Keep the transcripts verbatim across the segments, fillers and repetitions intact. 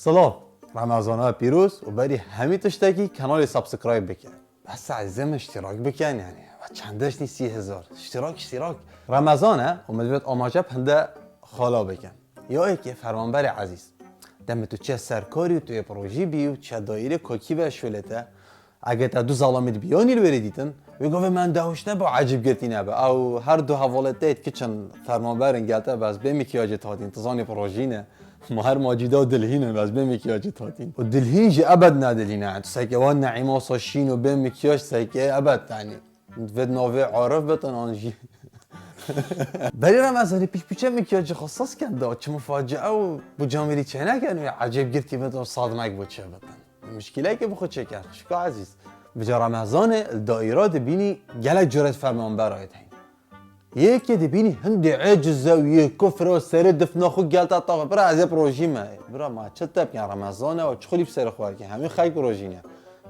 Silav, Remezana pîroz û berî hemî tiştekî kanalê subscribe bikin. Bes ezê min iştîrak bikin, yani, çendeş nî sî hezar. İştîrak, iştîrak. Remezan e û min divêt amaje bi hinde xala bikin. Ya êkê fermanberê ezîz. Demê tu çiye serkarî û tu yê projî bî û çiye daîrê kokî ve şolete. Eger te du zalamî di biyanî li wêrê dîtin, wê gavê min dehuşt nebe û ecêbgirtî nebe. Ew her du hevalê te yê dikiçin fermanberin gel te bes bê mikyajê hatîn, tu zanî projî ne. Ma her macîda û dilhîn in bes bê mikyajê hatîn. Û dilhîn jî ebed ne dilhîn e. Tu seke wan neîma sa şîn û bê mikyaj seke ebed, yani. Divêt navê Arif bitin an jî. Berî Remezanê pîç pîçe mikyajê xwe saz ken da, çi mufacia û bu camêrî çêneken wê ecêbgirtî bitin û sadmek bo çê bitin. Mişkîleke bi xwe çêken, xişko ezîz. Vêca Remezanê li daîra dibînî gelek cure fermanberayê heyî. Yekê dibînî hindê eciz e û yê kufr e û serê difna xwe gel te taxe. Bira ez ê projî me. Bira ma çi te bikin, Remezan e û çi xwelî bi serê xwe ke. Hemî xelk projî ne.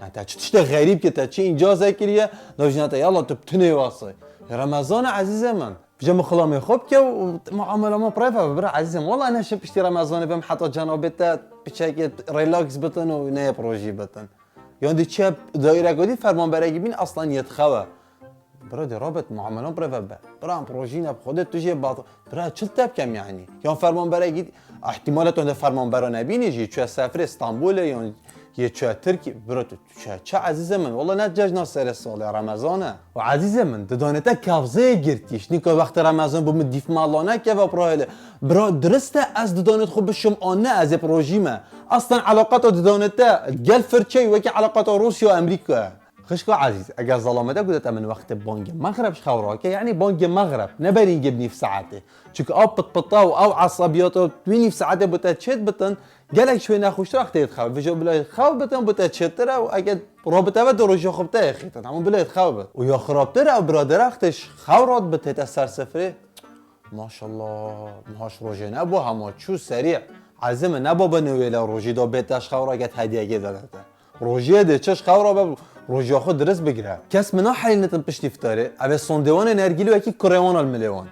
Yani te çi tiştê xerîb ke, te çi încazek kiriye, da jî te yala tu bi tunê wasay. Remezan e ezîzê min. Vêca min xilamê xwe bike û muamela me bi rê ve be. Bira ezîzê min, wela ne şim piştî Remezanê bim heta cenabê te piçekê relax bitin û neyê projî bitin. Yan dê çi daîrek dî fermanberekî bîn aslan yê dixewe. Bira dê rabet muamelan bi rê ve be. Bira em projî ne bi xwe dê tu jê bat. Bira çi te bikem yani? Yan fermanberekî ihtimale tu hinde fermanbera nebînî jî çuye sefrê Stenbolê yan yê çuye Tirkî. Bira tu çuye çi ezîzê min? Wela ne cejna serê salê Remezan e. Û ezîzê min, didanê te kevzeyê girtîş. Nîka wextê Remezan bo min dîf mala nekeve pirahêlê. Bira dirist e ez didanê xwe bişim an ne ez ê projî me. Aslan elaqeta didanê te gel firçeyî wekî elaqeta Rûsya û Amerîka ye. Xişka ezîz, eger zalamete gudete min wextê bangê mexreb ji xew rake, yani bangê mexreb, ne berîngê bi nîv saetê. Çunke ew pitpita û ew esabiyata wî nîv saetê bo te çêt bitin, gelek ji wê nexweştir wextê yê dixew. Vêca bila yê dixew bitin bo te çêtir e û eger rabite ve di roja xwe bi te yê xîtin. Hema bila yê dixew bit. Û ya xirabtir ew biradere wextê ji xew rat bi tête ser sifrê. Maşallah, niha ji rojê nebû, hema çû serî. Ezîzê min, ne baba Newêl e rojî da bête ji xew ra get hediyekê de dete. Rojiyê dê çi ji xew ra be, rojiya xwe dirist bigire. Kes min nahelînitin piştî fitarê, ev ê sondê wan ê nergîlî wekî kurê wan al milê wan.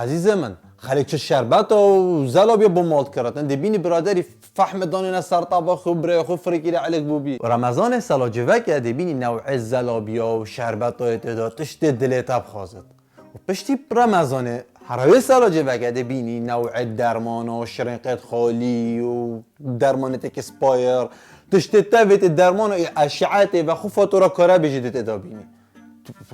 Ezîzê min, xelk çi şerbeta û zelabiyê bo mal dikiratin, dê bînî biraderî fehme danêne ser taba xwe, birê xwe firikî re elik bûbî. Û Remezanê sela civeke dê bînî new'ê zelabiya û şerbetayê tê de tiştê dilê te bixwazit. Û piştî Remezanê, here wê sala civeke dê bînî new'ê dermana, şirînqêt xalî û dermanê têkê spayir, tiştê tevê tê dermana ê eşeetê ve xwe fatura kare bê jî dê tê de bînî.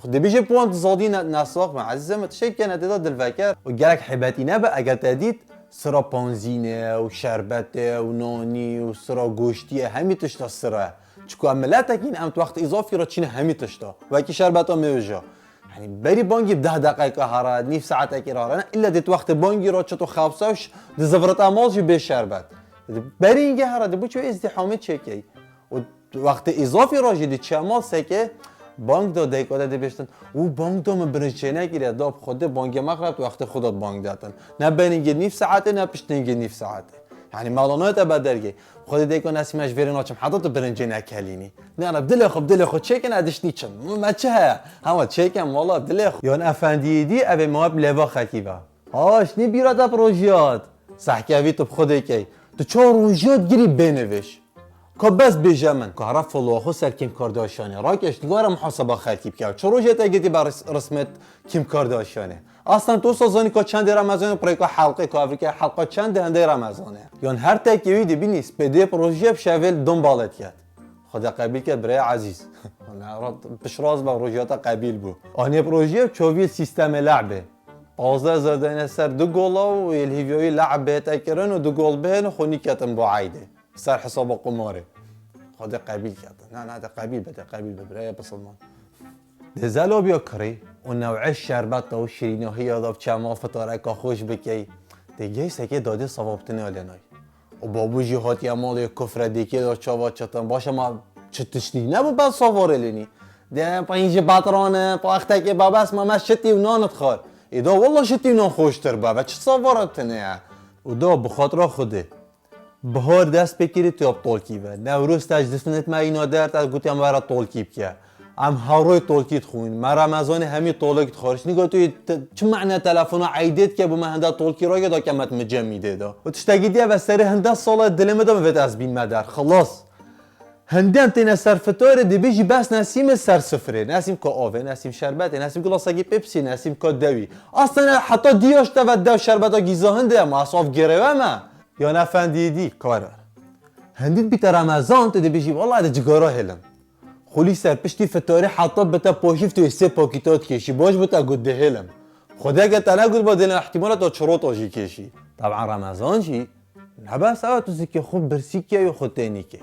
Dê bê jî puan zadî ne, nesax me, ezîzê min, tiştekî ne tê de dilveker û gelek heybetî nebe eger te dît sira panzînê û şerbetê û nanî û sira goştiyê hemî tişta sira. Çiko em miletekîn em di wextê îzafî re çîne hemî tişta. Wekî şerbeta mêvja. Yanî berî bangî deh deqeyka here, nîv saetekî re here, ne îlla dê tu wextê bangî re çito xewse û ş-, di zivirita mal jî bê şerbet. Di berîngê here, di biçû îzdîhamê çêkey. Û wextê îzafî re jî di çema seke bang da dayka de dibêjtin, û bang da min birinc çênekiriye, da bi xwe de bangê mexreb wextê xwe de bang datin. Ne berîngê nîv saetê, ne piştîngê nîv saetê. Yanî melanayê te be dergê. Xwedê dêko Nesîme ji vêrê naçim heta tu birincê nekelînî. Ne, ne, dilê xwe, dilê xwe çêkin, ez diştî çim. Me çi heye? Hema çêkin, wala dilê xwe. Yan efendiyê dî, ev ê maweb lêva xelkî ve. Ha, şinî bîra te bi rojiyat. Sehkevî tu bi Xwedê key. Tu çawa rojiyat girî bênivêj. Ka bes bêje min. Ka hera followa xwe ser Kim Kardashianê. Rakeş, tu gara muhaseba xelkî bike. Çi rojê te girtî be ris-, rismê Kim Kardashianê. Aslan tu wisa zanî ka çendê Remezanê pirêka helqê ka evrîke helqa çendê hindê Remezanê. Yan her tekê wî dibînî spêdê projiye bi şevê li dom balê diket. Xwedê qebîl ket birayê ezîz. Piştrast be rojiyata qebîl bû. Anê projiye çoviyê sîstemê lehbê. Pazdeh hezar dayne ser du gola û yê li hîvya wî lehbê te kirin û du gol bihên û xwe nîketin bo eydê. Ser hesaba qumarê. Xwedê qebîl ket. Na, na, de qebîl be, de qebîl be, birayê bisilman. Dê zelabiya kirî û new'ê şerbeta û şirînahiya da bi çema fitareka xweş bikey. Dê geysekê dadê savabtinê alênay. Û babû jî hatiye malê kufre dêkê da çava çetin. Baş e ma çi tiştî nebû ben savarê lênî. Dê pa hîn jî batran e, pa extekê babes ma me şitî û nan dixwar. Ê da walla şitî û nan xweştir be, ve çi savara tine ye. Û da bi xatira Xwedê. Bihar dest pê kirî tu ya bi tolkî ve. Newroz te ji distê me îna der, te gotiya me were tolkî bike. Em her roj tolkî dixwîn. Me Remezanê hemî tolk dixwar. Şinî got, tu te-, çi mane telefona eydê dike, bo me hende tolkî rage da ke me mi cemîdê da. Û tiştekî diye ve serê hinde sala dilê min de min vêt ez bînme der. Xilas. Hindê em têne ser fitarê, dibêjî bes Nesîmê ser sifrê. Nesîm ka avê, Nesîm şerbetê, Nesîm gilasekî pepsî, Nesîm ka dewî. Aslında heta diyaş te ve dew şerbeta gîza hindê, ama ez av girêve me. Yan efendî dî, kar e. Hindî bîte Remezan, tu dibêjî, "Vallahi de cigara hêlim." Xulî ser piştî fitarê heta bite poşîv tu sê pakîta dikêşî, baş bite got dihêlim. Xwedê ke te negot ba dêne ihtimala ta çirota jî kêşî. Taban Remezan jî, ne bes ew tu zikê xwe birsî key û xwe tênî key.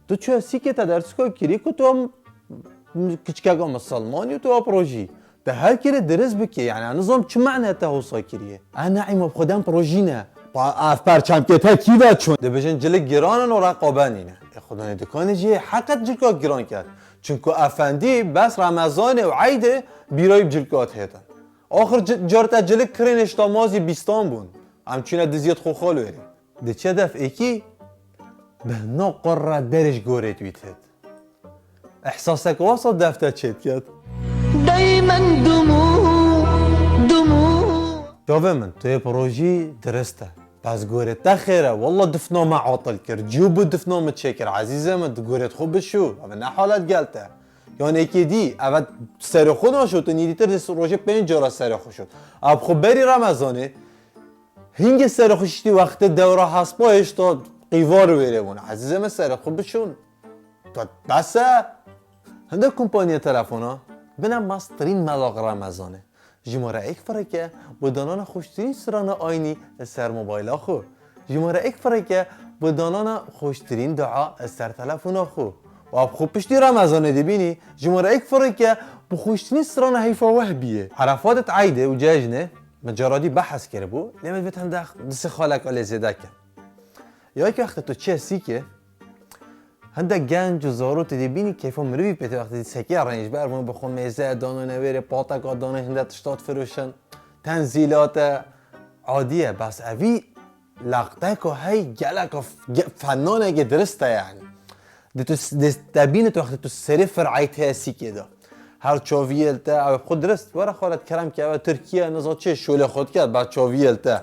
Tu çi sîkê te dersika kirî ku tu em kiçkeka misilmanî û tu ap rojî. Te her kirê dirist bike, yani, ez nizam çi mane te hosa kiriye. E, neîma bi xwedem projî ne. Pa, ev perçemkê te kî ve çûn? Dibêjin cilik giran in û reqabe nîne. E, xwedanê dikanê jî heqet cilka giran ket. Çunku efendî bes Remezanê û eydê bîrayî bi cilka dihêtin. Axir ci-, car te cilik kirîn hêşta mazî bîstan bûn. Em çûne diziyê xwe xal wêrê. Diçe def êkî, bi hina qurra derê ji gorê wî dihêt. Ihsasek wasa def te çêdiket. دايمًا دموع، دموع. Çavê min, tu yê projî dirist e. Bes gorê te xêr e. Walla difna me atil kir. Cû bû difna min çêkir. Ezîzê min, di gorê xwe bişû. Ev ne halet gel te. Yan êkê dî, ev serê xwe naşotin, îdîtir di rojê pênc cara serê xwe şot. Ev xwe berî Remezanê, hingê serê xwe şiştî wextê dewra hespa hêşta qîvar wêrê bûn. Ezîzê min serê xwe bişûn. Got, bes e! Hindek kompaniya telefona bine mastirîn melax Remezanê. Jimare êk fireke bi danana xweştirîn strana aynî li ser mobayla xwe. Jimare êk fireke bi danana xweştirîn dua li ser telefona xwe. Û ev xwe piştî Remezanê dibînî, jimare êk fireke bi xweştirîn strana heyfa weh bîye. Erefatet eydê û cejnê, min caradî behs kiribû, lê min vêt hende disê xaleka lê zêde ke. Ya ki wextê tu çê sîkê, hindek genc û zarok tu dê bînî keyfa mirivî pê tê wextê dî sekê rênc ber bûn, bi xwe mêze dano newêrê, pateka dano hinde tişta difiroşin, tenzîlate adî ye. Bes evî leqteko hey geleka f-, ge-, fennanekê dirist e yani. Di tu s-, di te bîne tu wextê tu serê fir'ayt heye sîkê de. Her çaviyê li te, ew xwe dirist, were xalet kerem ke, ew Tirkiye, niza çi, şolê xwe dike, ba çaviyê li te.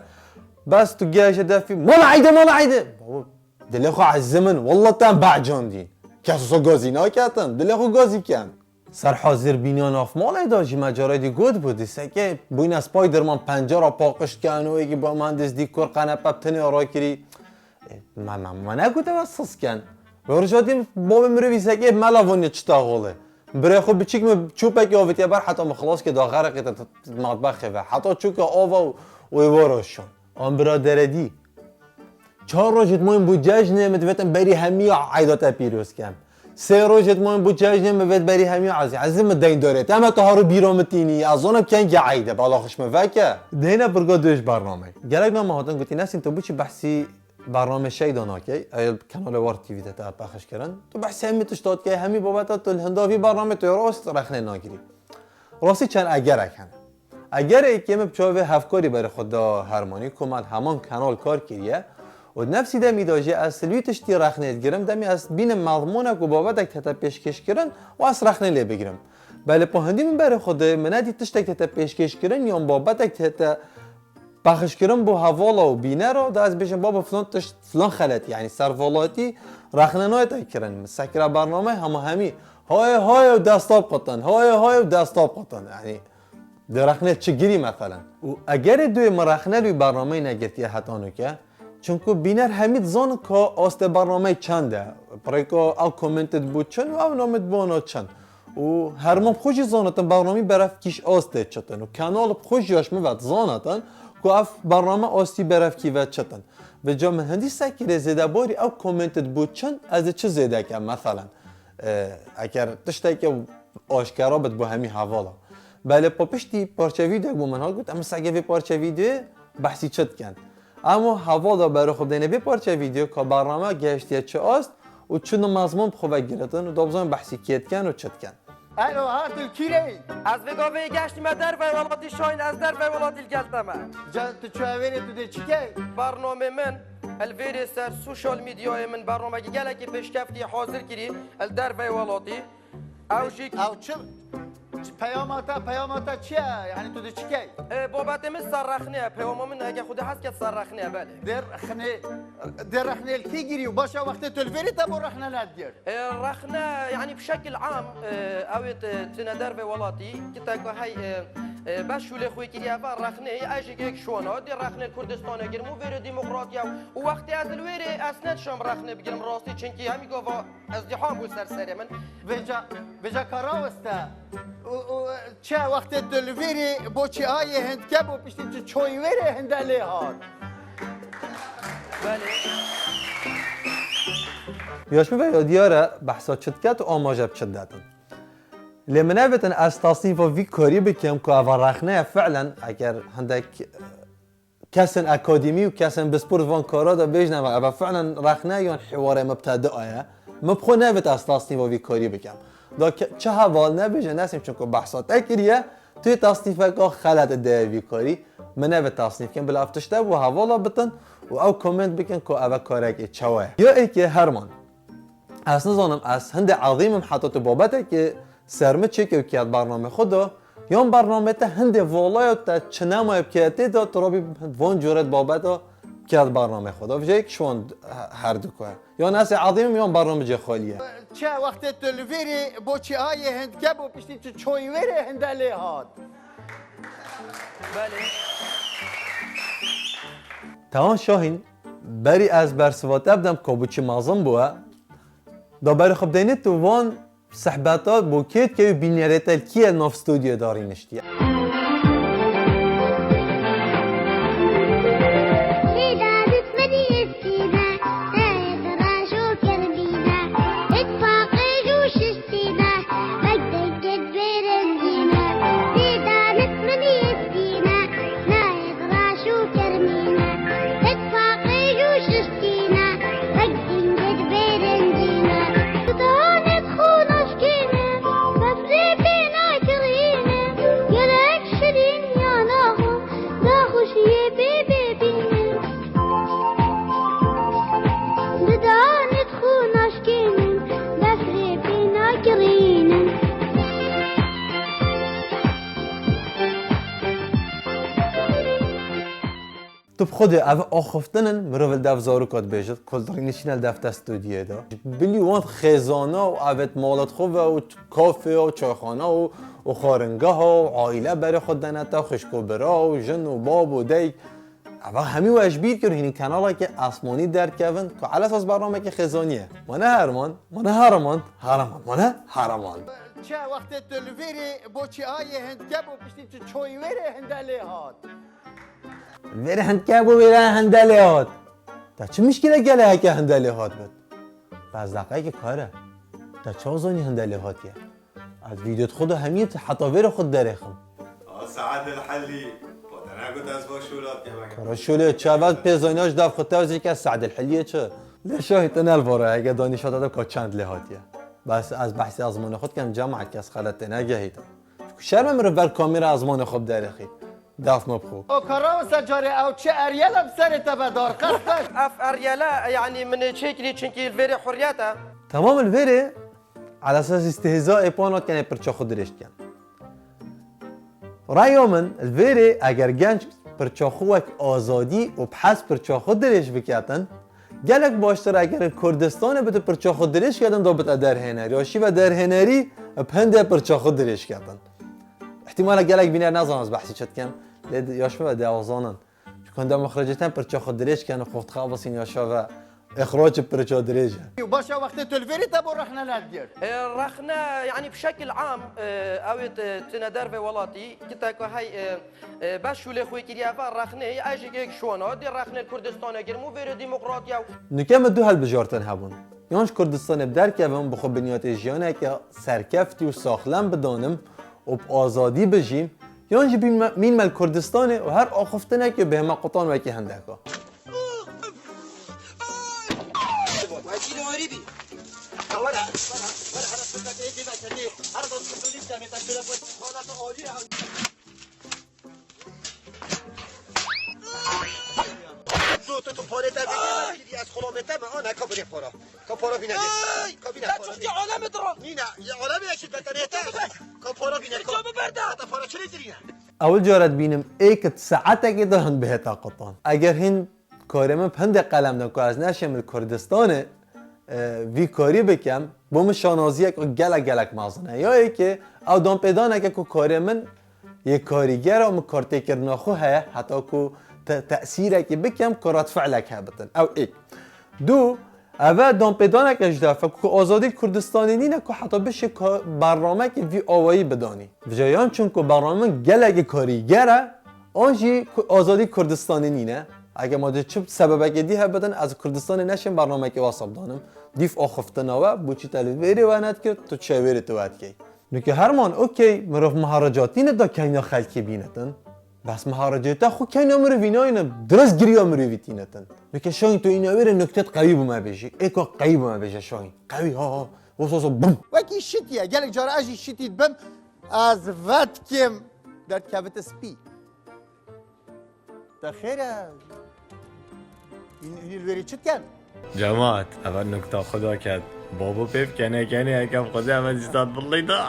Bes tu gehişe defî, mala eyde, mala eyde! Babo, dilê xwe ezîzê min, wallah te em behcandîn. Kes wisa gazî naketin, dilê xwe gazî ken. Ser hazir bîniya nav malê de jî me caredî got bû, di seke bûyne Spiderman pencera paqij ken û êkî ba mühendis dîkor qenepe bi tenê rakirî. E, me, me, me negote we siz ken. Ve roja dî bavê mirovî sekê mela vonê çita xole. Birê xwe biçik mi çopekê avitiye ber heta mi xilas ke da xereqê te matbexê ve. Heta çûke ava û, û ê wara şan. An biradere dî. Çar roj it moyên bû cejnê, mi divêtin berî hemiya eyda te pîroz kem. Sê roj it moyên bû cejnê, mi vêt berî hemiya ezî. Ezî mi deyn dorê. Te me tu haru bîro mi tînî. Ez zonim kengê eyde. Bala xweş mi veke. Dêne pirga dû ji bernameyê. Gelek nama hatin gotî, Nesîm, tu biçî behsî bernamê Şeyda nakey, ew kanalê War T V de te pexş kirin. Tu behsê hemî tişta dikey, hemî babeta tu li hinda vî bernamê tu yê rast rexnê nagirî. Rastî çend egerek hene. Egerê yekê min bi çavê hevkarî berê xwe da Hermanî, ku me li heman kanal kar kiriye û di nefsî demî de jî ez li wî tiştî rexnê digirim, demê ez bînim mezmûnek û babetek tête pêşkêş kirin û ez rexnê lê bigirim. Belê po hindî min berê xwe dayê, min nedî tiştek tête pêşkêş kirin yan babetek tête pexişkirin bo hevala û bînera, da ez bêjim, baba, filan tişt, filan xeletî, yanî servelatî rexne nayê te kirin. Min sekira bernameyê hema hemî, hayê, hayê û desta biqetin, hayê, hayê û desta biqetin. Yanî, di rexne çi girî, meselen? Û egerê duyê min rexne li wî bernameyê negirtiye heta nûke, çunku bîner hemî dizanin ka astê bernameyê çend e, bi rêka ew komêntê dibû çend û ew namê dibû ana çend. Û herman bi xwe jî zanitin bernamî berevkî ji astê çitin û kanal bi xwe jî ya ji min ve dizanitin ku ev bername astî berevkî ve çitin. Vêca min hindî sekirê zêdebarî ew komêntê dibû çend, ez ê çi zêde kem, meselen, e, eger tişteke aşkera bit bo hemî hevala. Belê pa piştî parçe vîdeoyek bo min hat got, em seke vê parçe vîdeoyê behsî çi dikin. Em û heval da berê xwe bidêne vê parçe vîdeo ka bername gehiştiye çi ast û çi nimezman bi xwe ve giritin û da bizanin behsî kê dikin û çi dikin. Elo, ha, tu li kî re yî? Ez vê gavê geştîme dervey welatî, şahin ez dervey welatî li gel te me. Ca tu çaverê tu dê çi key? Bernamê min, el vêrê ser sosyal medyayê min bernamekî gelekî pêşkeftî hazir kirî, el dervey welatî. Ew jî Ew çi? Çi peyama te, peyama te çi ye? Yanî tu dê çi key? E, babetê min ser rexne ye. Peyama min heke Xwedê hez ket ser rexne ye, belê. Dê rexne, dê rexne li kî girî û başa wextê tu li vêrê te bo rexne nedigir? E, rexne, yanî bi şekil am, e, ew ê te-, tine dervê welatî, kiteka hey, e, e, beş şûlê xwe kiriye ve rexne, ez jî yek şona, dê rexne Kurdistanê girim û vêrê demokratiya û wextê ez li wêrê ez nedişam rexne bigirim rastî, çinkî hemî gava ez dî ham bû ser serê min. Vêca, vêca ka raweste. Û, û, çi wextê tu li vêrê bo çi ayê hindke bo piştî tu çoyî wêrê hinde lê hat. Belê. Yaş min ve ya diyar e, behsa çi diket û amaje bi çi didetin. Lê min nevêtin ez tasnîfa vî karî bikim ku eva rexne ye fi'len, eger hindek kesên akademî û kesên bispor van kara de bêjin, eva, eva fi'len rexne yan hiwarê mubtedi'a ye. Min bi xwe nevêt ez tasnîfa vî karî bikim. Da ke-, çi heval nebêje Nesîm, çunku behsa te kiriye, tu yê tasnîfeka xelet de vî karî. Min nevêt tasnîf kim, bila ev tişte bo hevala bitin û ew komênt bikin ku eve karekê çawa ye. Ya êkê Herman. Ez nizanim, ez hindê ezîm im heta tu babetekê ser min çêkewtiye di bernamê xwe de, yan bernamê te hindê vala ya te çi nemaye bike tê de, tu rabî van cure di babeta bike di bernamê xwe de. Vijeyek şiwan he-, her du ku. Yan ez ê ezîm im, yan bername cê xalî ye. Çi wextê tu li vêrê bo çi ayê hindke bo piştî tu çoyî wêrê hinde lê hat. Belê. Tewan Şahîn, berî ez bersiva te bidem, ka bo çi mezin bû e. Da berê xwe bideyne tu van sehbeta bo kê dikey û bînerê te li kî ye nav studyoyê de rîniştiye? Nayê bi reş û kermîne, itfaqê û şiştî ne, wek dingê dibêrindî ne. Didanê xwe naşkêne, befrê pê nakirîne, gelek şirîn ya naxwe, daxuşiyê pê bê bîne. Didanê xwe naşkêne, befrê pê nakirîne. Tu bi xwe dê ev axiftin in, mirov li dev zaroka dibêjit, ku li rînişîne li dev te studyoyê de. Bilî wan xêzana û evêt malet xwe ve û kafeya û çayxana û, û xwaringeha û aîle berê xwe dene te, xwişk û bira û jin û bab û deyk. Eva hemî we ji bîr kir, hînî kenaleke asmanî derdikevin, ku elesas bernameke xêzanî ye. Mane Herman, mane Herman, Herman, mane Herman. Çi wextê tu li vêrê bo çi ayê hindke bo piştî tu çoyî wêrê hinde lê hat. Vêrê hindke bo vêrê hinde lê hat. Te çi mişkile gele heke hinde lê hat bit? Bes deqeyeke kar e. Te çawa zanî hinde lê hatiye? Ez vîdyo xwe de hemî heta vêrê xwe derêxim. A Se'd el Helî, xwe te negot ez va şûlat kevek. Kara şûlê çavet pê zayna ji dev xwe tewzî ke Se'd el Helî ye çi? Lê şahî te nelvara heke danîşata de ka çend lê hatiye. Bes ez behsê ezmanê xwe dikem, cemaet kes xelet tê negehîtin. Şerm e mirov ber kamera ezmanê xwe biderêxî. Def me bixwe. O kara wisa carê ew çi eryele bi serê te ve dar qestek? Ev eryele, yanî min ê çêkirî, çunkî li vêrê hurriyet e. Temam li vêrê, elesas îstihza ê pana kenê pirça xwe dirêj dikin. Raya min, li vêrê eger genç pirça xwe wek azadî û bi hez pirça xwe dirêj biketin, gelek baştir eger in Kurdistanê bide pirça xwe dirêj kedin da bite derhênerî. Ya şî ve derhênerî bi hindê pirça xwe dirêj kedin. Îhtîmal e gelek bîner nezan ez behsî çi dikim, lê di-, ya şî ve dê ew zanin. Çunku hinde muxricê te pirça xwe dirêj ken û xwe dixabisîn ya şî ve îxracê pirça dirêj e. Û başa wextê tu li vêrê te bo rexne nedigir. E, rexne, yanî bi şekil am, e, ew ê te-, tine dervê welatî, kiteka hey, e, E, beş şûlê xwe kiriye ve rexnê, ez jî yek şona, dê rexnê Kurdistanê girim û vêrê demokratiya. Nûke me du hilbijartin hebûn. Yan ji Kurdistanê bi derkevim, bi xwe binyatê jiyaneke serkeftî û saxlem bidanim û bi azadî bijîm, yan jî bîn me, mîn me li Kurdistanê û her axiftinekê bihême qutan wekî hindeka. Tu, tu, tu parê te vê, ez xulomê te me, ana, kam Were para. Ka para bîne de. Ey! Ka bîne para. Çi alem dira. Nîne, ya alem ya ki beter yeter. Ka para bîne ka. Ka biber de. Hata para çi lêtirîne? Ewil cara dibînim êk saetekê de hin bihêta qutan. Eger hin karê min hindê qelem de ku ez neşêm li Kurdistanê, e, vî karî bikem, bo min şanaziyek gelek gelek mezin e. Ya êkê, ew danpêdaneke ku karê min yê karîger e, min kartêkirina xwe heye, heta ku te-, tesîrekî bikem ku redfi'lek hebitin. Ew êk. Du, eve danpêdaneke ji defe ku azadî Kurdistanê nîne ku heta bişê ka-, bernamekê vî awayî bidanî. Vijayam çunku bername min gelekî karîger e, an jî ku azadî Kurdistanê nîne. Eger ma dê çi sebebekê dî hebidin, ez Kurdistanê neşêm bernamekê WhatsApp danim. Dîf axiftina we, boçî te li vêrê we nedikir, tu çi wêrê tu we dikey. Nûke herman, okey, mirov miharicatî ne da keyna xelkê bînetin. Bes miharicê te xwe keyna mirovî nayne, dirist giriya mirovî tînetin. Nûke Şahîn tu îna wêrê nuktet qewî bû me bêjî. Êka qewî bû me bêje Şahîn. Qewî ha ha. Wasa wasa bum. Wekî şitî ye. Gelek cara ez jî şitî dibim. Ez vetkêm derdkevite spî. Te xêr e? Hîn, hîn li wêrê çi diken? Cemaat, eva nukta xwe da ket. Babo pê bikene kenê ekem xwedê eva dîsa dillî da.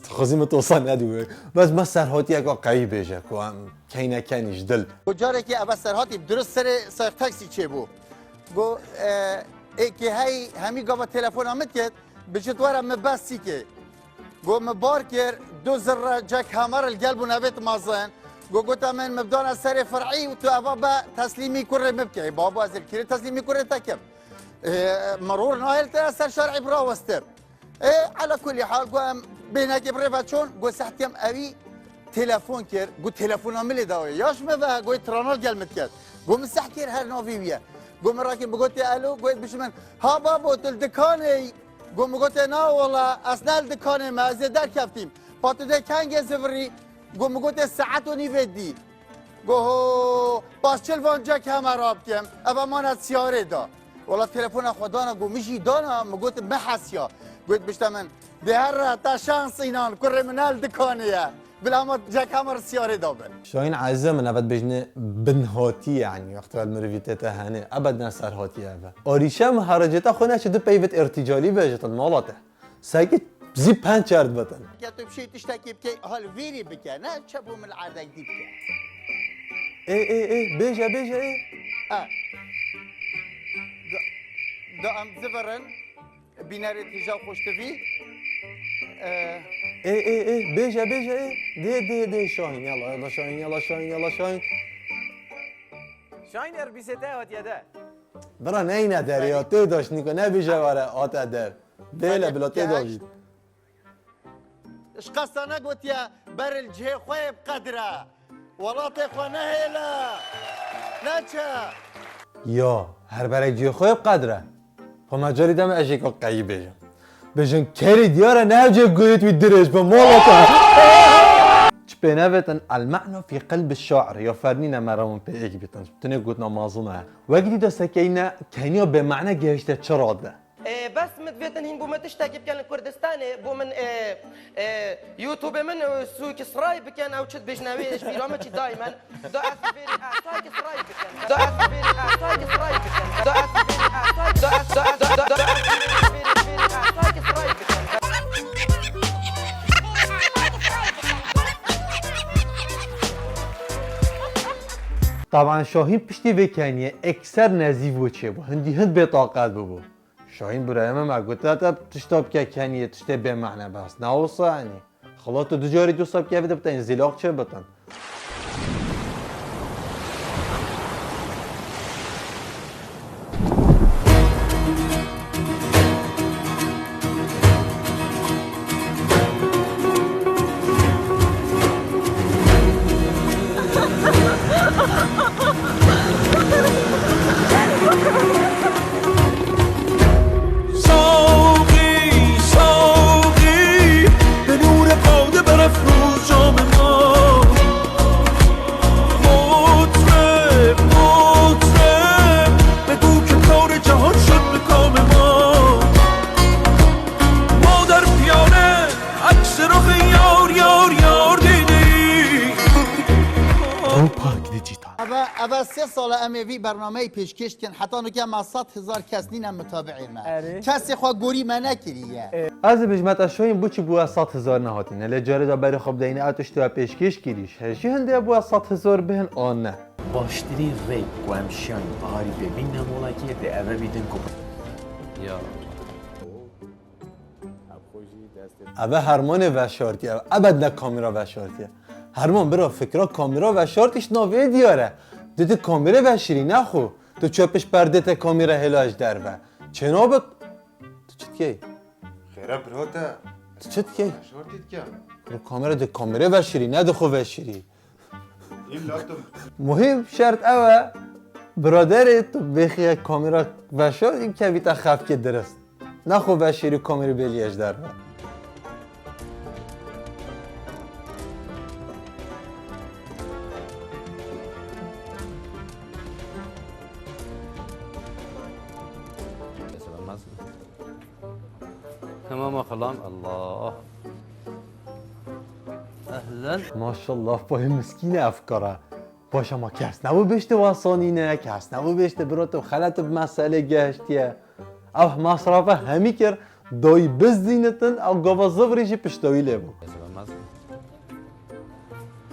Dixwazî min tosa nedû. Bes me serhatiyeka qewî bêje ku em keyne kenî ji dil. Ku carekê eve serhatî dirist serê Sayx Taksî çêbû. Got, e, êkê hey hemî gava telefona min ket, bijit were min bes sîkê. Got, min bar kir, du zirre cek hemer li gel bûn evêt mezin. Got, gote min, min bidana serê Fir'î û tu eva be teslîmî kurê min bikey. Babo, ez li kîrê teslîmî kurê te kim? E, meror nahêl te ser şer'î birawestim. E, ala kulî hal, got, em bêhnekê bi rê ve çûn, got, sehtiya min ewî telefon kir, got, telefona min lê daye. Ya ji min ve, got, trana li gel min diket. Got, min seh kir her navê wî ye. Got, min rakî, min gotê, elo, got, biji min, ha babo, tu li dikanê yî? Got, min gotê, na wela, ez ne li dikanê me, ez ê derkeftîm. Pa tu dê kengê zivirî? Got, min gotê, saet û nîvê dî. Got, ho, bas çil van cek heme rabkim, eva mana siyarê da. Wela telefona xwe dana, got, min jî dana, min got, min hesiya. Got, bişte min, dê herre, te şans înan, kurê min ne li dikanê ye. Bila ma cek hema siyarê da bin. Şahîn ezîza min, eve dibêjne binhatî, yanî, wexta mirovî tê te hene, ebed ne serhatî eve. Arîşe miharicê te xwe neçe du peyvit irtîcalî bêje te mala te. Seki zî pençer dibitin. Ya tu bir şey tiştekî bike, hal vêrî bike, ne çepû min erdek dî bike. Ê, ê, ê, bêje, bêje, ê. E. Da, da em zivirin. Bînerê tîja xweştivî. Ee, Ê, ê, ê, bêje, bêje, ê. Dê, dê, dê, Şahîn, yala, yala, Şahîn, yala, Şahîn, yala, Şahîn. Şahîn, erbîsê te hatiye de. Bira neyne der ya, tê daş nîko, ne bêje were, hate der. Bêle bila tê da bît. Ji qesta negotiye, ber li cihê xwe yê bi qedir e. Welatê xwe nehêle. Neçe. Ya, her berek cihê xwe yê bi qedir e. Xwe me carî deme ez jê ka qeyî bêjim. Bêjin kerî diyar e, ne hewcê goyêt wî dirêj be, mala te. Çi pê nevêtin, el me'na fî qelbi şair, ya fernîne me rewin pê êk bîtin. Tinê gotina mazin e. Wek dî de sekeyne, keniya bê mane gehişte çi rade? E, bes min divêtin hîn bo min tiştekî bikin li Kurdistanê, bo min, e, e, YouTube min, e, subscribe bikin, ew çi dibêjin ew ê ji bîra min çî daymen. Da ez vêrî subscribe bikin. Da ez vêrî subscribe bikin. Da ez vêrî subscribe, da ez, da ez, da, da, da, da ez vêrî, vêrî, vêrî subscribe bikin. Taban Şahîn piştî vê keniyê ekser nezîv û çêbû. Hindî hind bêtaqet bûbû. Şahîn birayê min, me gote te tişta bike keniyê, tiştê bê mane bes. Ne wisa, yanî. Xila tu du carî dûsa bike, vê de biteyin zîlaq çê bitin. Saxî, saxî, bi nûrê qewdê Eve, eve sê sal e em ê vî bernameyê pêşkêş dikin. Heta nuke me sed hezar kes nîne mutabi'ê me. Erê. Kesê xwe gorî me nekiriye. Ez ê bijme te şoyîn bo çi bo we sed hezar nehatîne. Lê carê de berê xwe bideyne ew tişt we pêşkêş kirî. Ji hejî hindê bo we sed hezar bihin an ne. Baştirîn rêk ku em şiyayîn biharî pê bînne molekê, dê eve bîtin ku Ya. Eve Hermanê veşartiye, ev ebed ne kamera veşartiye. Herman bira fikra kamera veşartî ji navê diyar e. Tu di kamerê veşirî nexwe. Tu çi pişt perdê te kamera hêla ji derve. Çênabit. Tu çi dikey? Xêre bira te. Tu çi dikey? Veşartî dikem. Bira kamera di kamerê veşirî, ne di xwe veşirî. Îlla tu. Muhîm şert ew e, biraderê tu bêxiye kamera veşo, kevîte xefkê dirist. Nexwe veşêrî kamerî bêliye ji derve. Tamam, xelam, Allah. Ehlen. Maşallah, payê miskîne ev kara. Baş ama kes nebû bêjte wasanîne, kes nebû bêjte bira tu xelet bi meselê gehiştiye. Ev masrafe hemî kir, dayî bizdînitin, ew gava zivirî jî piştawî lê bû.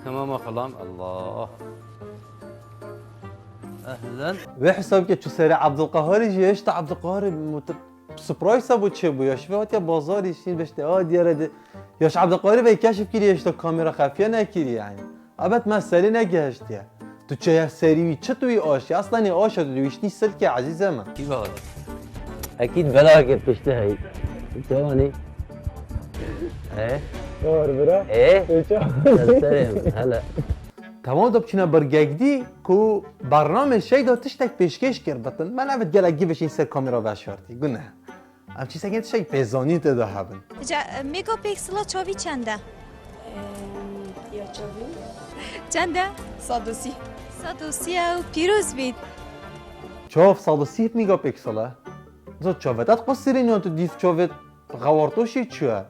Tamam, xelam, Allah. Ehlen. Vê hesab ke çû serê Abdulqaharî jî, hêşta Abdulqaharî mut-, surprise bû çê bû. Ya şive hatiye bazarî şîn bêjte, a diyare de. Ya ji Abdulqaharî ve keşif kiriye, hêşta kamera xefiye nekiriye yani. Ebet meselê negehiştiye. Tu çeye serî wî çi tu wî aşî? Aslanê aşa tu dûiştî silkê ezîze min. Kî var? Ekîd bela kir piştî hey. Çawanî? E? Var bira. E? Çawanî? Serê min, hele. Tamam da biçîne birgekdî ku bernamê Şeyda tiştek pêşkêş kir bitin. Me nevit gelek givişîn ser kamera veşartî. Gune. Em çîsekên tiştek pêzanîn tê de hebin. Ca, megapiksela çavî çend e? Em, ya çavî? Çend e? Sed û sî. Sed û sî ew pîroz bît. Çav sed û sî megapiksel e. Zot çavê te qusirîn yan tu dîf çavê xewartoşî çi ye?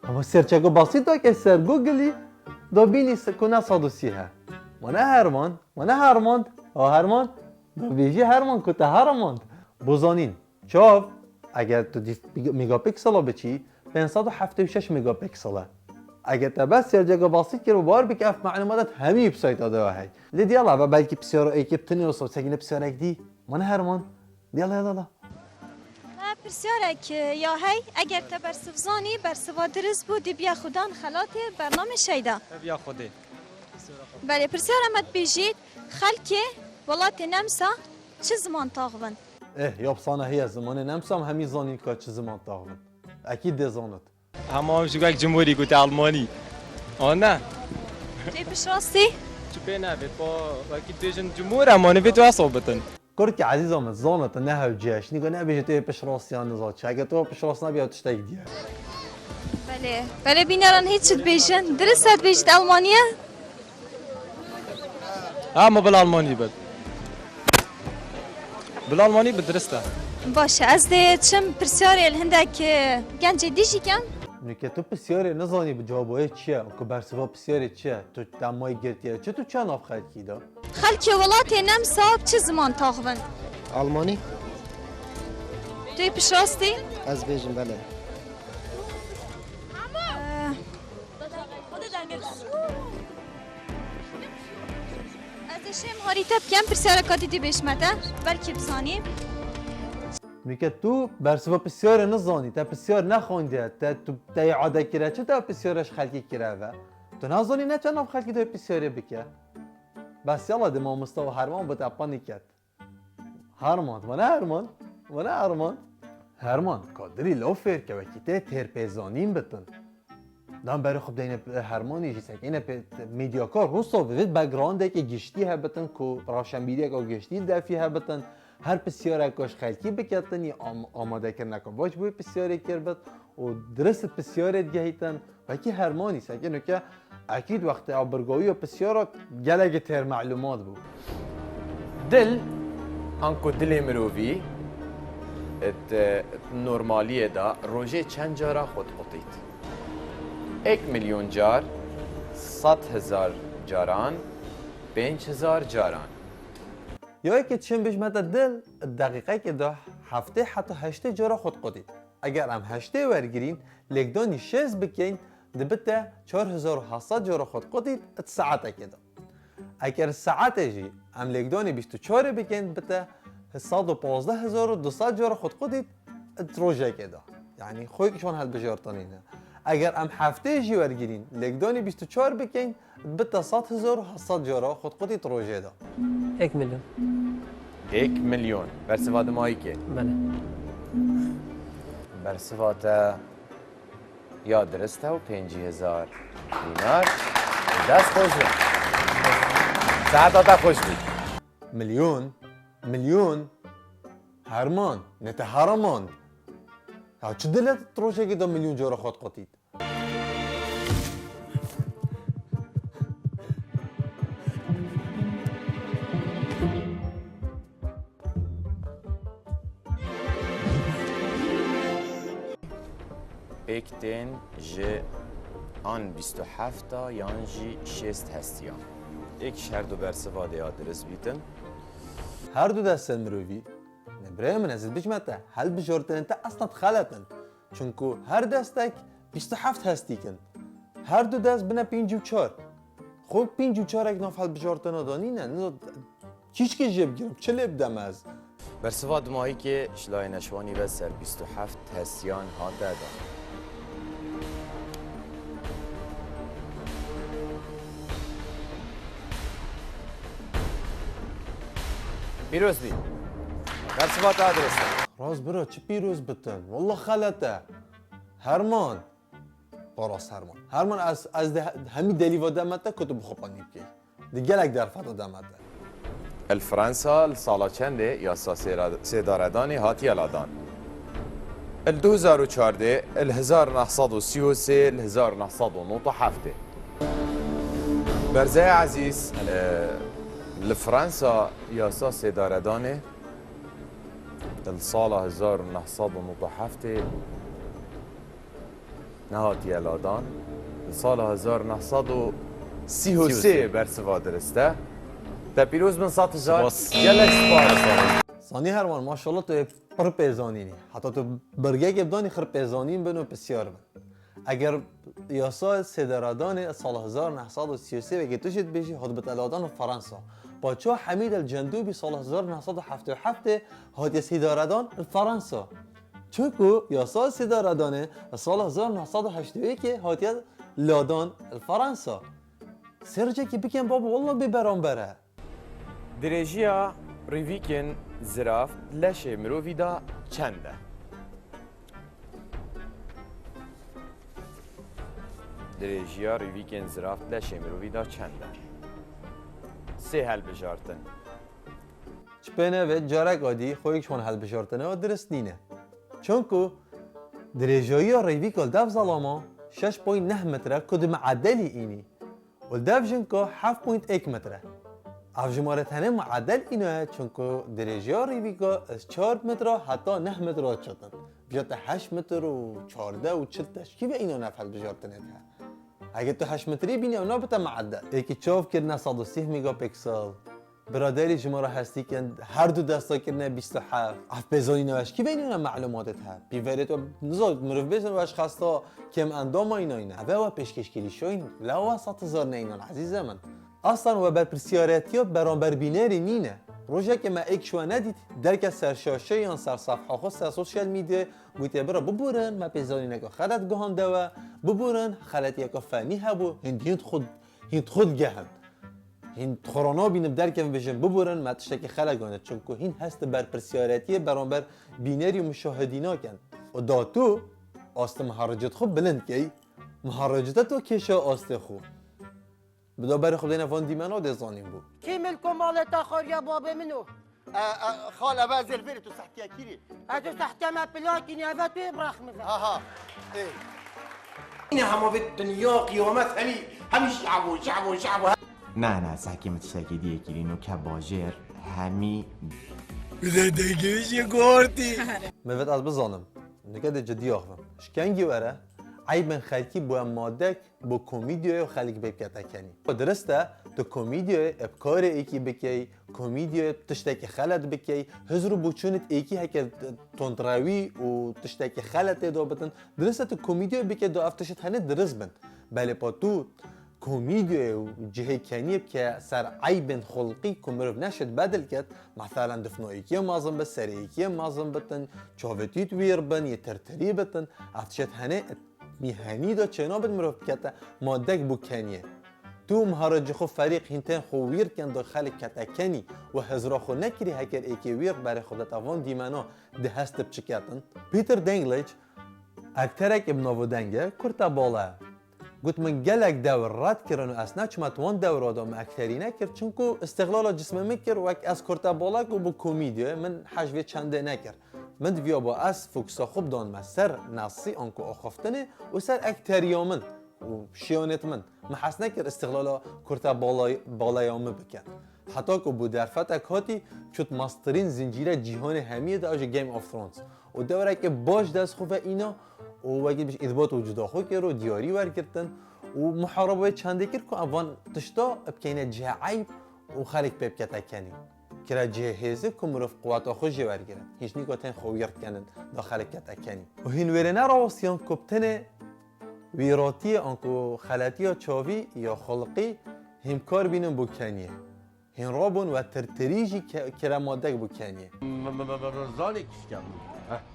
Ama serçeke basît dake ser Googleî, da bînî se-, ku ne sed û sî he. Ma ne herman, ma ne hermand, ha herman, da bêjî herman ku te hermand. Bo zanîn. Çav, eger tu dîf megapiksela biçî, pênc sed û heftê û şeş megapiksel e. Eger te bes serceke basît kir û bar bike, ev melûmat hemî websayta de ya hey. Lê diyala ve belkî pisyaro êkê bi tinê wisa sekine pisyarek dî. Ma ne herman. Diyala, yala, la. Me pisyarek, e, ya hey, eger te bersiv zanî, bersiva dirist bû, dê biya xudan xelatê bernamê Şeyda. Ev ya Xwedê. Belê, pisyara me dibêjît, xelkê welatê Nemsa çi ziman taxivin? Eh, ya bi sana heye zimanê Nemsa em hemî zanîn ka çi ziman taxivin. Ekîd dê zanit. Hema ji wek cumhurî gote Almanî. Ana. Tê pişt rastî? Çi pê navê, pa wekî dibêjin cumhur, em anî vê tu hesab bitin. Kurkê ezîza min, zanit ne hewce ye. Şinî ku nebêje tu yê pişt rastî yan nizan çi. Heke tu pişt rast nebî, ew tiştek dî ye. Belê. Belê bîneran hîç çi dibêjin. Dirist e dibêjit Almaniye? Ha, ma bil Almanî bit. Bil Almanî bi dirist e. Baş e, ez dê çim pirsiyarê li hindek, e, gencê dî jî kem. Nûke tu pirsiyarê nizanî bi cewabo yê çi ye, ku bersiva pirsiyarê çi ye, tu te may girtiye, çi tu çiya nav xelkî de? Xelkê welatê Nemsa bi çi ziman taxivin? Almanî. Tu yê pişt rastî? Ez bêjim belê. Eh, ez ê şêm harî te bikem, pirsyareka dî dî bêjime te, belkî bizanî. Nûke tu bersiva pisyarê nizanî, te pisyar nexwandiye, te, tu, te îade kire, çi te pisyara ji xelkî kire ve? Tu nazanî ne çend nav xelkî de pisyarê bike? Bes yala dê mamosta û herman bi te panî ket. Herman, vana herman, vana herman. Herman, kadirî law fêr ke wekî tê têr pêzanîn bitin. Dan berê xwe bideyne hermanî jî sekeyne pê medyakar, hosta vê backgroundeke giştî hebitin ku rawşenbîriyeke giştî defî hebitin. Her pisyareke ji xelkî biketin, ya am-, amadekirineke baş bo wê pisyarê kir bit û dirist pisyarê digehîtin. Wekî hermanî sekê nuke ekîd wextê ew birgawiya pisyara gelekî têr melûmat bû. Dil, anku dilê mirovî, di normaliyê de rojê çend cara xwe diqutît? Êk milyon car, sed hezar caran, Pênc hezar caran. Ya yekê çim bijmete dil, deqîqekê de heftê heta heştê cara xwe diqotît. Eger em heştê wergirîn, lêkdanî şêst bikeyn, dibite çar hezar û heft sed cara xwe diqotît di saetekê de. Eger saetê jî em lêkdanî bîst û çarê bikin, dibite sed û pazdeh hezar û du sed cara xwe diqotît di rojekê de. Yanî xwek ji wan hilbijartinî ne. Eger em heftê jî wergirîn, lêkdanî bîst û çar bikin, dibite sed hezar û heft sed cara xwe diqotît di rojê de. Ek milyon. Ek milyon. Bersiva Dimayîkê. Belê. Bersiva te ya dirist e û pêncî hezar dînar. Dest xweş be. Saeta te xweş bî. Milyon, milyon. Herman, ne te heraman. Ya çi dile tu rojekê de milyon cara xwe diqotît? Pêk tên ji an bîst û hefta yan jî şêst hestiyan. Êk ji her du bersiva de ya dirist bîtin. Her du destên mirovî, ne birayê min, ez ê bicime te, hilbijartinên te esna xelet in. Çunku her destek bîst û heft hestîk in. Her du dest bine pêncî û çar. Xwe pêncî û çarek nav hilbijartina de nîne. Niza kîşkê jê bigirim, çi lê bidem ez? Bersiva Dimayîkê ji layê neşwanî ve ser bîst û heft hestiyan hate dan. Pîroz bî. Bersiva te dirist e. Rast bira, çi pîroz bitin? Wallah xelet e. Herman. Paras Herman. Herman, ez, ez de he-, hemî delîva deme te ku tu bi xwe panî bikey. Di gelek derfeta deme te. Li Fransa li sala çendê yasa sêra-, sêdaredanê hatiye ladan? Li du hezar û çardeh, li hezar neh sed û sî û sê, li hezar neh sed û nod û heftê. Berzey Ezîz, e, li Fransa yasa sêdaredanê li sala hezar neh sed û nod û heftê nehatiye ladan. Li sala hezar neh sed û sî û sê bersiva dirist e. Te pîroz bin sed hezar. Spas. Gelek spas. Sanî Herman, maşallah tu yê pir pêzanîn î. Heta tu birgekê bidanî xir pêzanîn bin û pisyar bin. Eger yasa sêdaradanê sala hezar neh sed û sî û sê wekî tu jî dibêjî, hat bite ladan li Fransa. Paşa Hemîd el Cendûbî sala hezar neh sed û heftê û heftê hatiye sêdaredan li Fransa. Çunku yasa sêdaredanê sala hezar neh sed û heştê û yekê hatiye ladan li Fransa. Sêrcekî bikin babo, wallah bêberamber e. Dirêjiya rîvîkên zirav di leşê mirovî de çend e? Dirêjiya rîvîkên zirav di leşê mirovî de çend e? Sê hilbijartin. Çi pê nebe, careka dî xwe yek ji wan hilbijartine dirist nîne. Çunku dirêjayiya rîvîka li dev zelama şeş point neh metre ku di miadelî înî. Û li dev jinka heft point êk metre. Ev jimare tenê muedel îna ye, çunku dirêjiya rîvîka ez çar metre heta neh metre çatin. Bije te heşt metre û çardeh û çil te ji kî ve îna nav hilbijartinê de? Heke tu heşt metreyê bînî, ew nabite muedel. Êkî çav kirine sed û sî megapiksel. Biraderî ji me re hestî kin, her du desta kirine bîst û heft. Ev pêzanîna we ji kî ve înîne melumatê te? Pîverê te, niza, mirov bêjin we ji xesta kêm endama înayne. Ev e we pêşkêşkirîşayîn, la we sed hezar neynan, ezîzê min. Aslan we berpirsyaretiya beramber bînerî nîne. Rojekê me êk ji we nedît, derket ser şaşe yan ser sefha xwe ser sosyal medyayê, gotiye bira biborin, me pêzanîneke xelet guhande we, biborin, xeletiyeke fenî hebû, hîn hîn xwe, hîn xwe digehin. Hîn xwe re nabînin derkevin bêjin biborin, me tiştekî xelet guhande, çunku hîn hest di berpirsyariyetiyê beramber bînerî û muşahidî nakin. Û da tu astê mihericiyet xwe bilind key, mihericiyete tu kêşe astê xwe. Bi da berê xwe bidêne van dîmena dê zanîn bû. Kî milk û malê te xwariye babê min o? E, e, xal, eve ez ê li vêrê tu sehtiye kîrî. Ez û sehtiye me plan kînî, eve tu yê biraxmize. Ha, ha. Ê. Yine hema vê dinya qiyamet hemî, hemî şabo, şabo, şabo. Na, na, sehkê min tiştekê diyê kîrî, no ke bajêr hemî. Bi de dengê jê gortî. Mevêt ez bizanim. Nike dê cidî axivim. Ji kengî were, eybên xelkî bûye madek bo komîdyoyê û xelk bê bikete kenî. Dirist e, Tu komîdyoyê bi karê êkî bikey, komîdyoyê tiştekî xelet bikey, hizr û boçûnit êkî heke tundrewî û tiştekî xelet tê de bitin, dirist e tu komîdyoyê bikey do ev tişt henê dirist bin. Belê pa tu komîdyoyê û cihê keniyê bike ser eybên xulqî ku mirov neşêt bedil ket, meselen difno êkiyê mezin bit, serê êkiyê mezin bitin, çavêtît wîr bin, yê tirtirî bitin, ev tişt henê mîhenî de çênabit mirov bikete madek bû keniyê. Tu mihara ji xwe ferîq hîn tên xwe wîr ken da xelk kete kenî û hizra xwe nekirî heker êkê wîr berê xwe dete van dîmena di hest bi çi ketin? Peter Dinklage, ekterekê bi nav û dengê Kurte Bala ye. Got, min gelek dewr red kirin û ez neçime di wan dewra de min ekterî nekir, çimku îstixlala cismê min kir wek ez kurte balek û bi komîdiyayê min hej vê çendê nekir. Min diviyaba ez fokusa xwe bidanime ser nesî anku axiftinê û ser ekteriya min û şiyanêt min. Min hez nekir îstixlala kurte balay-, balaya min bikin. Heta ku bû derfetek hatî, çût mestirîn zincîre cîhanê hemiyê de, ew jî Game of Thrones. Û dewrekê baş dest xwe ve îna û wekî biş îthbat û cuda xwe kir û diyarî wergirtin û muharebe wê çendê kir ku ev van tişta bikeyne cihê eyb û xelk pê bikete kenî. Kire cihê hêzê ku mirov quweta xwe jê wergirin. Hîn jî nîka tên xwe wîr dikenin da xelk kete kenî. Û hîn wêrê nerawastiyan ku bi tenê wîratiyê anku xeletiya çavî ya xulqî hîn bi kar bînin bo keniyê. Hîn rabûn we tirtirî jî ke-, kire madek bo keniyê. Zanê kişkem.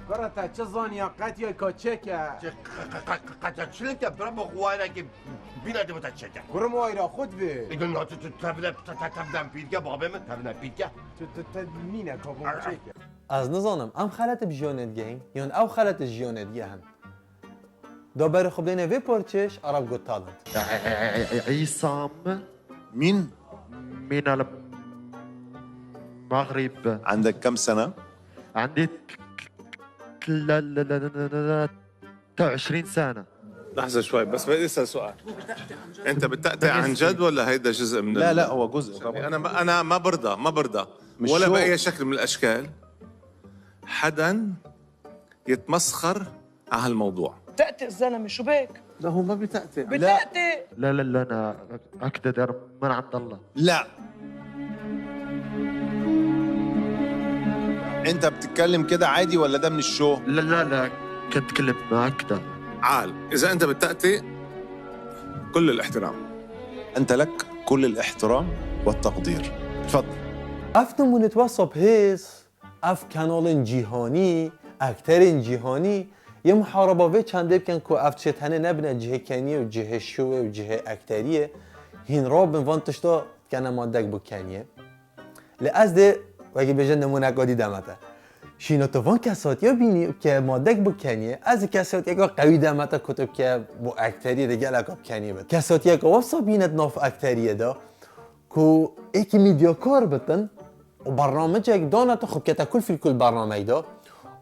Kura te çi zaniya qetiya ka çêke? Qe-, qe-, qe-, qe-, qe-, çilin ke bira bo xwaynekî bîne de bite çêke. Kurim wayra xwe divê. Îdin na tu, tu tevne, te, te, tevne pîrke babê min, tevne pîrke. Tu, tu, te nîne ka bo çêke. Ez nizanim, em xelet bi jiyanê digehin, yan ew xelet ji jiyanê digehin. Da berê xwe bidêne vê parçeyê ji Arab Got Talent. عصام. مين؟ من المغرب. عندك كم سنة؟ عندي ثلاثة وعشرين سنة. لحظة شوي، بس بدي أسأل سؤال. أنت بتأتي عن جد ولا هيدا جزء من لا، ال-، لا، هو جزء طبعًا. أنا ما، أنا ما برضى، ما برضى. مش ولا شو؟ بأي شكل من الأشكال حدا يتمسخر على هالموضوع. تأتي الزلمة، شو بك؟ لا، هو ما بتأتي. بتأتي. لا، لا، لا، أنا أكد دار من عند الله. لا. أنت بتتكلم كده عادي ولا ده من الشو؟ لا، لا، لا، كنت كلمة مؤكدة. عال، إذا أنت بتأتي، كل الاحترام. أنت لك كل الاحترام والتقدير. تفضل. Ev nimûne di wesab hêz. Ev kanalên cîhanî, ekterên cîhanî yê muhareba vê çendê bikin ku ev tişt henê nebine cihê keniyê û cihê şûyê û cihê ekteriyê, hîn rabin van tişta dikene madek bo keniyê. Lê ez dê wekî bêje nimûneka dî deme te. Şîna tu van kesatiya bînî ke madek bo keniyê, ez ê kesatiyeka qewî deme te ku tu ke bo ekteriyê de geleka bi keniyê bit. Kesatiyeka wesa bîne di nav ekteriyê de ku êkî mîdyakar bitin, û bernamecek dane te xwe bikete kul fîl kul bernameyê de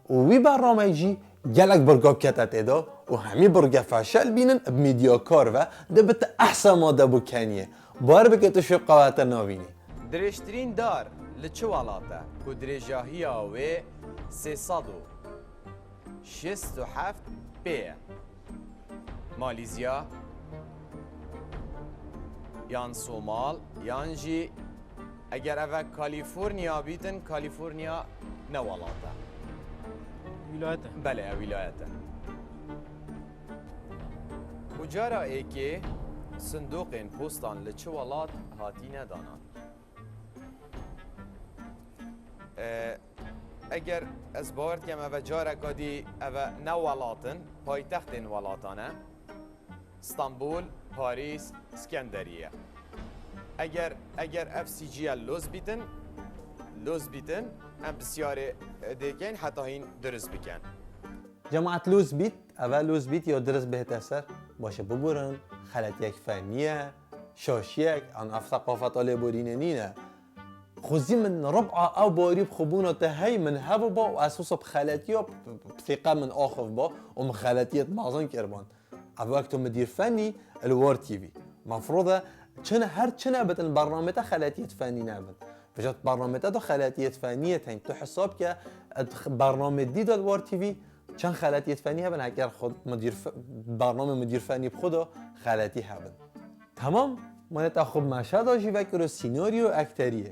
û wî bernameyê jî gelek birga bikete tê de û hemî birge feşel bînin bi mîdyakar ve de bi te ehsa made bo keniyê. Bar bike tu şê qewete navînî. Dirêjtirîn dar li çi welat e ku dirêjahiya wê sê sed û şêst û heft pê ye? Malîzya, yan Somal, yan jî eger ev e Kalîforniya bîtin, Kalîforniya ne welat e? Wîlayet e. Belê, ev wîlayet e. Û cara êkê sindoqên postan li çi welat hatîne danan? E, eger ez bawer dikem, ev e careka dî, ev e ne welat in, paytextên welatan e. Stenbul, Parîs, Skenderiye. Eger, eger ev sîciye loz bîtin, loz bîtin, em pisyarê dêkeyn heta hîn dirist bikin. Cemaet lûz bît, eve lûz bît ya dirist bihête ser. Baş e, biborin, xeletiyek fenî ye, şaşiyek, an ev seqafeta lêborînê nîne. Xwezî min rib'a ew bawerî bi xwebûna te hey min hebiba û ez wisa bi xeletiya, bi, bi, bi thîqe min axivba û min xeletiyet mezin kirban. Ev wek tu midîr fenî li War T V. Mefrûd e çi ne, her çi nebit li bernamê te xeletiyet fenî nebin. Vêca di bernamê te de xeletiyet fenî ye, teng tu hesab ke, di bernamê dî de li War T V çend xeletiyet fenî hebin, heger xwe midîr fe-, bernamê midîr fenî bi xwe de xeletî hebin. Temam? Maneta xwe meşe da jî vekiro sînaryo ekteriyê.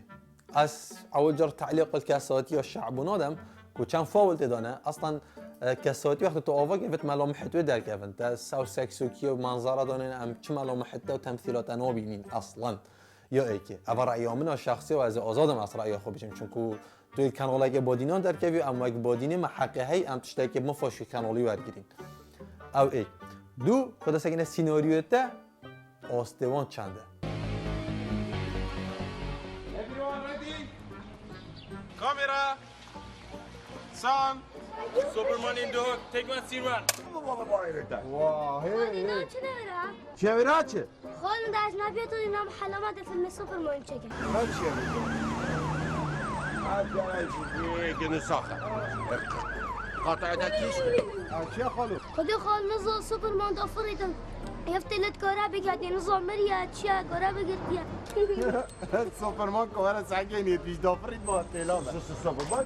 Ez ewil car telîq kesatiya şe'bû nadem ku çend faul tê de ne. Aslan, e, kesatî wextê tu ava kevit melamihê wê derkevin. Te sew seksokî û manzara danên em çi melamihê te û temsîla te nabînîn aslan. Ya êkê. Eva reya min a şexsî û ez ê azad im ez reya xwe bijim. Çunku tu yê kanaleke badînan derkevî û em wek badînê me heqê hey em tiştekê mifa ji kanalî wergirîn. Ew êk. Du, ku desteke ne sînaryoyê te, Astê wan çend e? Everyone ready? Camera, sound. Superman in dog, take one, scene one. Wah, hey, hey. Çi ne vera? Çevira çi? Xol min de ez nabiya tu nam helama de filmê Superman çekin. Ne çevira? Hadi ay. Günü sağ. Kata eda kişi. Açıya xalu. Xwedê xal nizo Superman da firîtin. Ev têlet kara bigirdî, nizo miriye, çiye, kara bigirdiye. Superman ku were sehkê nê pîş da firît ba têla me. Superman.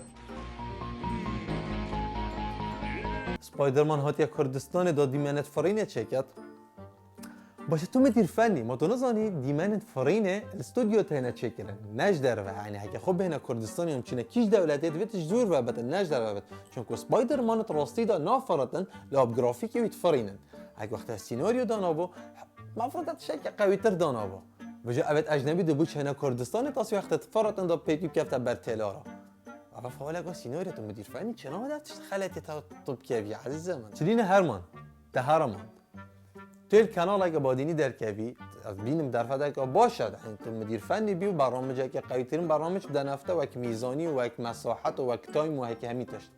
Spiderman hatiye Kurdistanê da dîmenet firînê çêket. Baş e, tu midîr fennî, ma tu nizanî dîmenên firînê li stûdyo têne çêkirin, ne ji derve. Yanî heke xwe bêhne Kurdistanê û çine kîj dewletê divê tu ji dûr ve bitin, ne ji derve bit. Çunku Spider-Man di rastî de nafiritin, lê bi grafîkê wî difirînin. Heke wexta senaryo danabû, mafrûda tiştekî qewîtir danabû. Vêca evêt ecnebî dibû çêne Kurdistanê, tasî wexta difiritin da pêtî kefte ber têlara. Ava fawlek o senaryo tu midîr fennî, çêna weda tişt xeletê te tu bikevî, ezîzê min. Çilîne Herman, te Herman. Tu li kanaleke badînî derkevî, ez bînim derfeteke baş e, yanî tu midîr fennî bî û bernamiceke qewîtirin bernamic bide nefte wek mîzanî û wek mesahet û wek time û heke hemî tişt.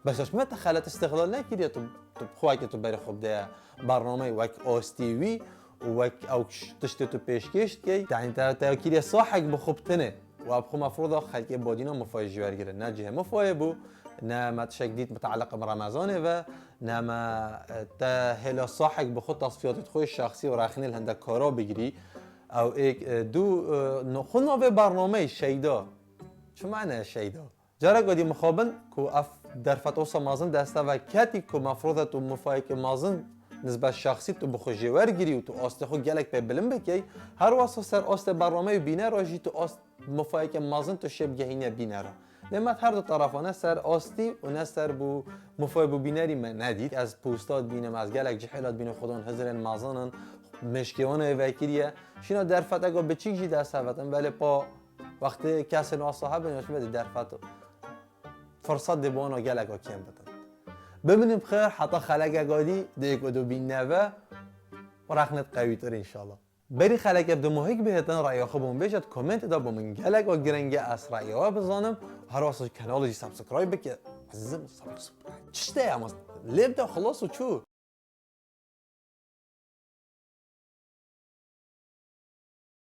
Bes ez me te xelet îstixlal nekiriye, tu, tu bi xwe weke tu berê xwe bideye bernameyê wek astî wî û wek ew tiştê tu pêşkêş dikey. Yanî te, te kiriye sahek bi xwe bi tinê. Û ev xwe mefrûda xelkê badîna mifayê jî wergirin. Ne cihê mifayê bû, ne me tişek dît mitealiq bi Remezanê ve, ne me, e, te hêla sahek bi xwe tasfiyatê xwe şexsî û rexnê li hindek kara bigirî. Ew êk, e, du, e, no, xwe navê bernameyê Şeyda. Çi mane Şeyda? Careka dî mixabin ku ev derfet wisa mezin deste ve ketî ku mefrûda tu mifayeke mezin nisbet şexsî tu bi xwe jê wergirî û tu astê xwe gelek pê bilind bikey, her wesa ser astê bernameyê û bînera jî tu ast mifayeke mezin tu şê bigehîne bînera. Lê me her du terefa ne ser astî û ne ser bû mifayê bû bînerî me nedît. Ez posta dibînim, ez gelek cihêla dibînim xwe dan hizirên mezin in, mêşkê wan ê vekiriye. Şîna derfeteka biçîk jî dest hevetin, belê pa wextê kesên wasa hebin ya çi be di derfet firsat dê bi wana geleka kêm bidin. Bimînin bi xêr, heta xelekeka dî, dê ku du bîn neve û rexnet qewîtir înşallah. Berî xeleke bi muhik bihêtin, raya xwe bo min bêje, di komentê de bo min geleka giring e, ez raya we bizanim. Her wasa kanalê jî subscribe bike. Ezîzim, subscribe. Çi tişt e ama? Lê bide xilas û çû.